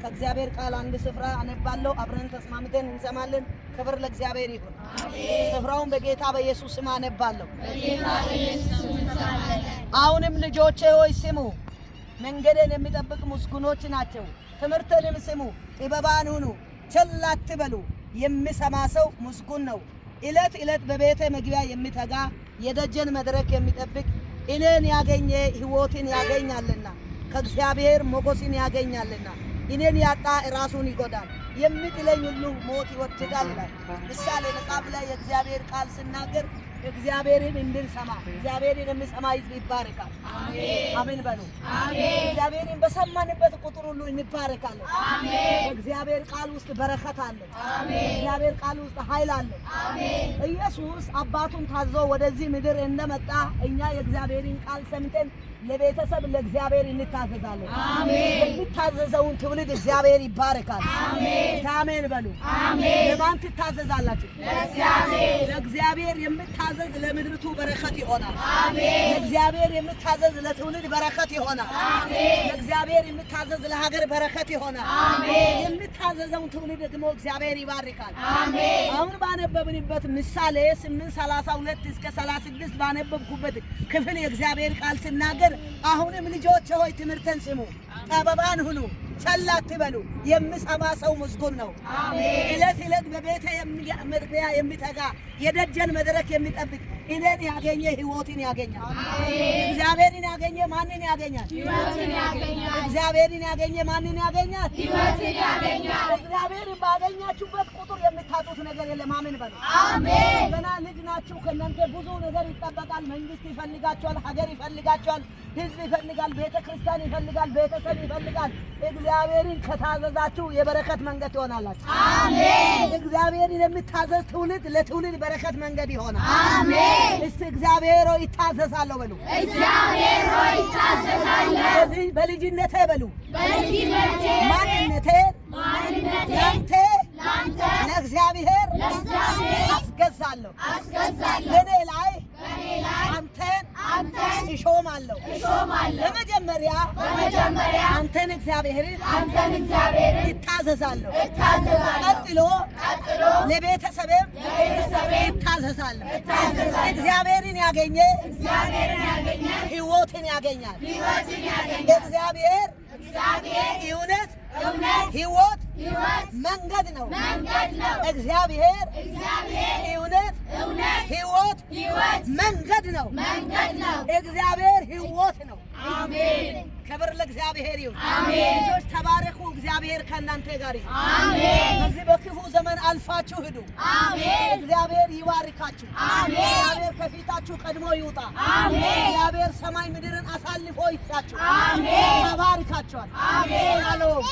ከእግዚአብሔር ቃል አንድ ስፍራ አነባለሁ። አብረን ተስማምተን እንሰማለን። ክብር ለእግዚአብሔር ይሁን። ስፍራውን በጌታ በኢየሱስ ስም አነባለሁ። አሁንም ልጆቼ ሆይ ስሙ፣ መንገዴን የሚጠብቅ ምስጉኖች ናቸው። ትምህርቴንም ስሙ፣ ጥበባን ሁኑ፣ ቸል አትበሉ። የሚሰማ ሰው ምስጉን ነው። ዕለት ዕለት በቤቴ መግቢያ የሚተጋ፣ የደጄን መድረክ የሚጠብቅ፣ እኔን ያገኘ ሕይወትን ያገኛልና ከእግዚአብሔር ሞገስን ያገኛልና። እኔን ያጣ ራሱን ይጎዳል፣ የሚጥለኝ ሁሉ ሞት ይወድዳል ይላል። ምሳሌ መጽሐፍ ላይ የእግዚአብሔር ቃል ስናገር እግዚአብሔርን እንድንሰማ፣ እግዚአብሔርን የሚሰማ ሕዝብ ይባረካል። አሜን በሉ። እግዚአብሔርን በሰማንበት ቁጥር ሁሉ እንባረካለን። በእግዚአብሔር ቃል ውስጥ በረከት አለ። እግዚአብሔር ቃል ውስጥ ኃይል አለ። ኢየሱስ አባቱን ታዞ ወደዚህ ምድር እንደመጣ እኛ የእግዚአብሔርን ቃል ሰምተን ለቤተሰብ ለእግዚአብሔር እንታዘዛለን። የሚታዘዘውን ትውልድ እግዚአብሔር ይባረካል። አሜን በሉ። ለማን ትታዘዛላችሁ? ለእግዚአብሔር የምታዘዝ ለምድርቱ በረከት ይሆናል። ለእግዚአብሔር የምታዘዝ ለትውልድ በረከት ይሆናል። ለእግዚአብሔር የምታዘዝ ለሀገር በረከት ይሆናል። የምታዘዘውን ትውልድ ደግሞ እግዚአብሔር ይባርካል። አሁን ባነበብንበት ምሳሌ 8:32 እስከ 36 ባነበብኩበት ክፍል የእግዚአብሔር ቃል ስናገር፣ አሁንም ልጆች ሆይ ትምህርቴን ስሙ፣ ጠበባን ሁኑ፣ ቸል አትበሉ። የሚሰማ ሰው ምስጉን ነው። ዕለት ዕለት በቤቴ መግቢያ የሚተጋ፣ የደጄን መድረክ የሚጠብቅ፣ እኔን ያገኘ ሕይወትን ያገኛል። እግዚአብሔርን ያገኘ ማንን ያገኛል? እግዚአብሔርን ያገኘ ማንን ያገኛል? እግዚአብሔርን ባገኛችሁበት ቁጥር የምታጡት ነገር የለም። አሜን በሉ። ገና ልጅ ናችሁ። ከእናንተ ብዙ ነገር ይጠበቃል። መንግስት ይፈልጋችኋል፣ ሀገር ይፈልጋችኋል፣ ህዝብ ይፈልጋል፣ ቤተ ክርስቲያን ይፈልጋል፣ ቤተሰብ ይፈልጋል። እግዚአብሔርን ከታዘዛችሁ የበረከት መንገድ ትሆናላችሁ። እግዚአብሔርን የሚታዘዝ ትውልድ ለትውልድ በረከት መንገድ ይሆናል። እስቲ እግዚአብሔር ሆይ እታዘዛለሁ በሉ። እግዚአብሔር ሆይ እታዘዛለሁ። በዚህ በልጅነቴ በሉ። በልጅነቴ። ማንነቴ ማንነቴ። ላንተ ለአንተ። ለእግዚአብሔር ለእግዚአብሔር አስገዛለሁ። አስገዛለሁ። በእኔ ላይ በእኔ ላይ አንተን አንተን እሾማለሁ። እሾማለሁ። በመጀመሪያ በመጀመሪያ አንተን እግዚአብሔርን አንተን እግዚአብሔርን እታዘዛለሁ። እታዘዛለሁ። ቀጥሎ ቀጥሎ ለቤተሰቤም ለቤተሰቤም እታዘዛለሁ። እታዘዛለሁ። እግዚአብሔርን ያገኘ እግዚአብሔርን ያገኘ ሕይወትን ያገኛል። ሕይወትን ያገኛል። እግዚአብሔር እግዚአብሔር እውነት፣ እውነት፣ ሕይወት፣ ሕይወት፣ መንገድ ነው። መንገድ ነው። እግዚአብሔር እግዚአብሔር እውነት፣ እውነት፣ ሕይወት፣ ሕይወት፣ መንገድ ነው። መንገድ ነው። እግዚአብሔር ሕይወት ነው። አሜን። ክብር ለእግዚአብሔር ይሁን። አሜን። ልጆች ተባረኩ። እግዚአብሔር ከእናንተ ጋር ይሁን። አሜን። በዚህ በክፉ ዘመን አልፋችሁ ሂዱ። አሜን። እግዚአብሔር ይባርካችሁ። አሜን። እግዚአብሔር ከፊታችሁ ቀድሞ ይውጣ። አሜን። እግዚአብሔር ሰማይ ምድርን አሳልፎ ይስጣችሁ። አሜን። ተባርካችኋል። አሜን። ሻሎም።